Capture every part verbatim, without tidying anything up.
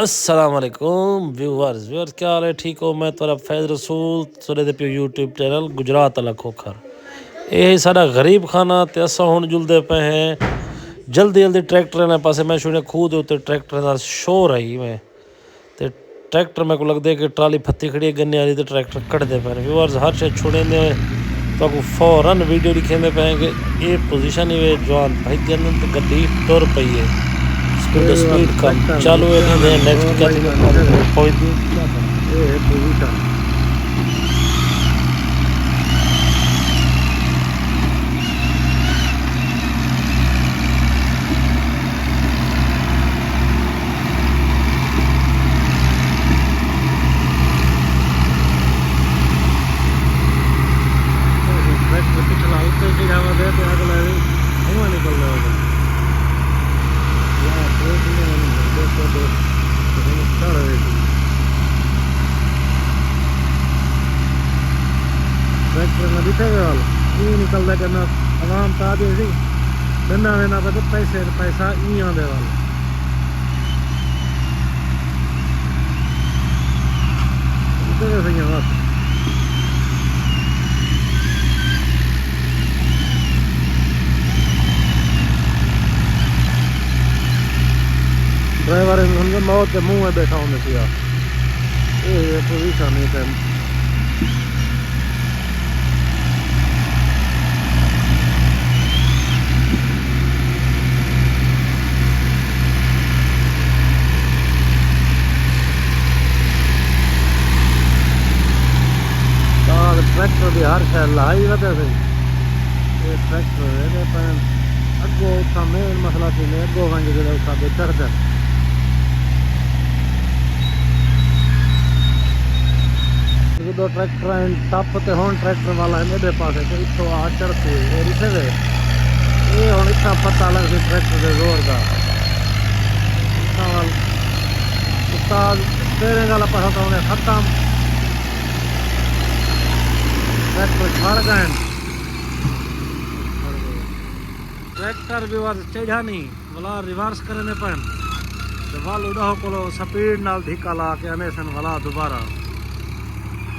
السلام علیکم ویورز۔ ویورز، کیا حال ہے؟ ٹھیک ہو؟ میں تہاݙا فیض رسول، تساں ݙیہدے پیو یوٹیوب چینل گجرات والا کھوکھر۔ اے ہے ساݙا غریب خانہ تے اساں ہݨ جلدے پئے ہیں جلدی جلدی ٹریکٹر نے پاسے۔ میں سݨیا کھوہ دے اتے ٹریکٹر دا شور آئی میں تے ٹریکٹر میکوں لڳدے کہ ٹرالی پھتی کھڑی ہے گنے والی تے ٹریکٹر کڈھدے پئے۔ ویورز، ہر شے چھوڑیندے ہوئے تہاکوں فوراً ویڈیو ݙکھیندے پئے ہیں کہ اے پوزیشن ہی وے، جوان بھڄدے ہن تے گݙی ٹر پئی ہے۔ سپیڈ، سپیڈ کم چالو ہے، ݙیہدے ہیں نیکسٹ کیچنگ پوائنٹ تے پہنچدی۔ اے ہے پوزیشن۔ ٹریکٹر پچھلا اتنے چڑھا ودے تے اگلا دھواں نکلدا ودے۔ یا ٹریکٹر نے ݙیکھو تے ہݨ چڑھ رہے سی۔ ٹریکٹر نہ ݙٹھے ڳئے ول، ایں نکلدا کہ نہ عوام تاں آدھے سی، ݙندا ویندا پئے تے پیسے تے پیسہ ایں آندے ول۔ اتنے سہی ہاتھ۔ ڈرائیور سمجھو موت دے منہ میں بیٹھا ہوندے سی۔ اے پوزیشن ہے تے تاں ٹریکٹر دی ہر شے لائی ودے سی۔ اے ٹریکٹر ہے تے پین اڳوں اتھاں مین مسئلہ تھیندے، اڳوں ونڄ جیڑھے اتھاں تے چڑھدن۔ جدوں ٹریکٹر ہن ٹپ تے ہݨ ٹریکٹر والا ہن ایݙے پاسے تے اتھوں آ چڑھسی، اے ݙٹھے وے؟ اے ہݨ اتھاں پتہ لڳسی ٹریکٹر دے زور دا۔ اتھاں ول استاد اسٹیئرنگ والا پاسا تاں ہوندے ختم۔ ٹریکٹر کھڑ ڳئن۔ ٹریکٹر ویورز چڑھیا نی، ولا ریورس کریندے پئن تے ول اݙاہو کولو سپیڈ نال دھکا لا کے آندے سن، ولا دوبارہ۔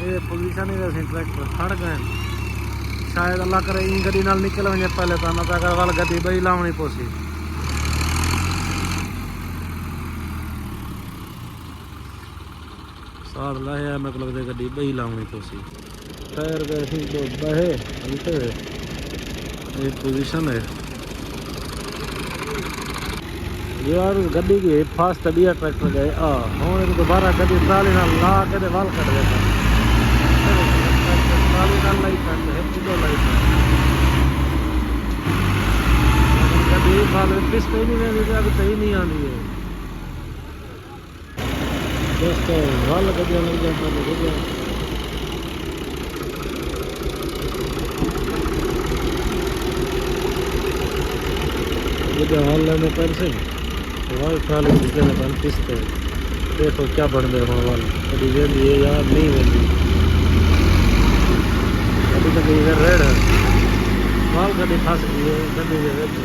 اے پوزیشن ہی ویسی، ٹریکٹر کھڑ ڳئن۔ شاید اللہ کرے ایں گݙی نال نکل ونڄے پہلے تاں، نہ تاں اگر ول گݙی ٻئی لاوݨی پوسی۔ ساڑ لاہیا، میکوں لڳدے گݙی ٻئی لاوݨی پوسی۔ ٹائر ڳئے سی ݙو ٻہے، ہلکے ہوئے۔ اے پوزیشن ہے۔ یار، گݙی ڳئی فاسٹ، ٻیا ٹریکٹر ڳئے آ۔ ہݨ ایکوں دوبارہ گݙی ٹرالی نال لا کے تے ول کڈھدے پئن۔ ٹرالی نال لائی پئن تے ہک ݙو لائی پئن۔ گݙی ول پستے نہیں ویندی تے اڳ تے ہی نہیں آندی ہے۔ دوستو، ول گݙیاں لڳیاں پئن، گݙیاں۔ گݙیاں ول لیندے پئن سن، ول ٹرالی ݙتے پئن پستے۔ ݙیکھو کیا بݨدے ہݨ ول، گݙی ویندی ہے یا نہیں ویندی۔ گݙی تاں ڳئی ہے ریڑھ، ول گݙی پھس ڳئی ہے گݙی دے وچ۔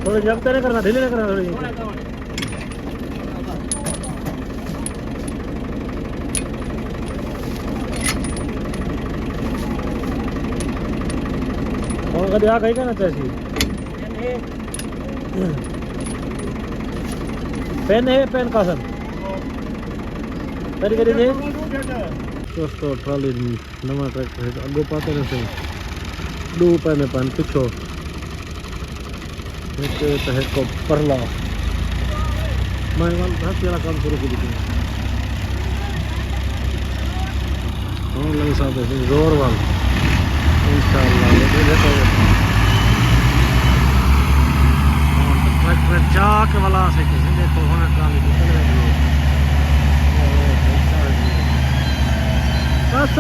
تھوڑی جلد تے نہ کرنا، ڈھیلی نہ کرنا تھوڑی جی۔ ہݨ کݙی آ ڳئی کہ نہ چاہسی؟ پین ہے، پین کاسن؟ تیری کری دے؟ دوستو، ٹرالی نواں ٹریکٹر ہے، اڳوں پاتے نے سئیں، ݙو پیندے پن پچھو، ہک تے ہک پرلا۔ میں ول دھرتی والا کم شروع کر ݙتے۔ ہݨ لڳ سڳدے سئیں زور ول، انشاءاللہ۔ اے ݙیکھو، ہݨ ٹریکٹر چاک والا سے کسی، دیکھو ہن ٹرالی نکل رہی ہے۔ بس۔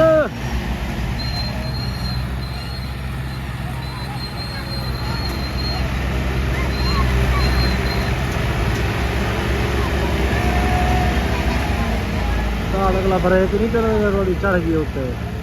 کار اگلا بریک نہیں چڑھ رہا، روڑی چڑھ گئی اتنے۔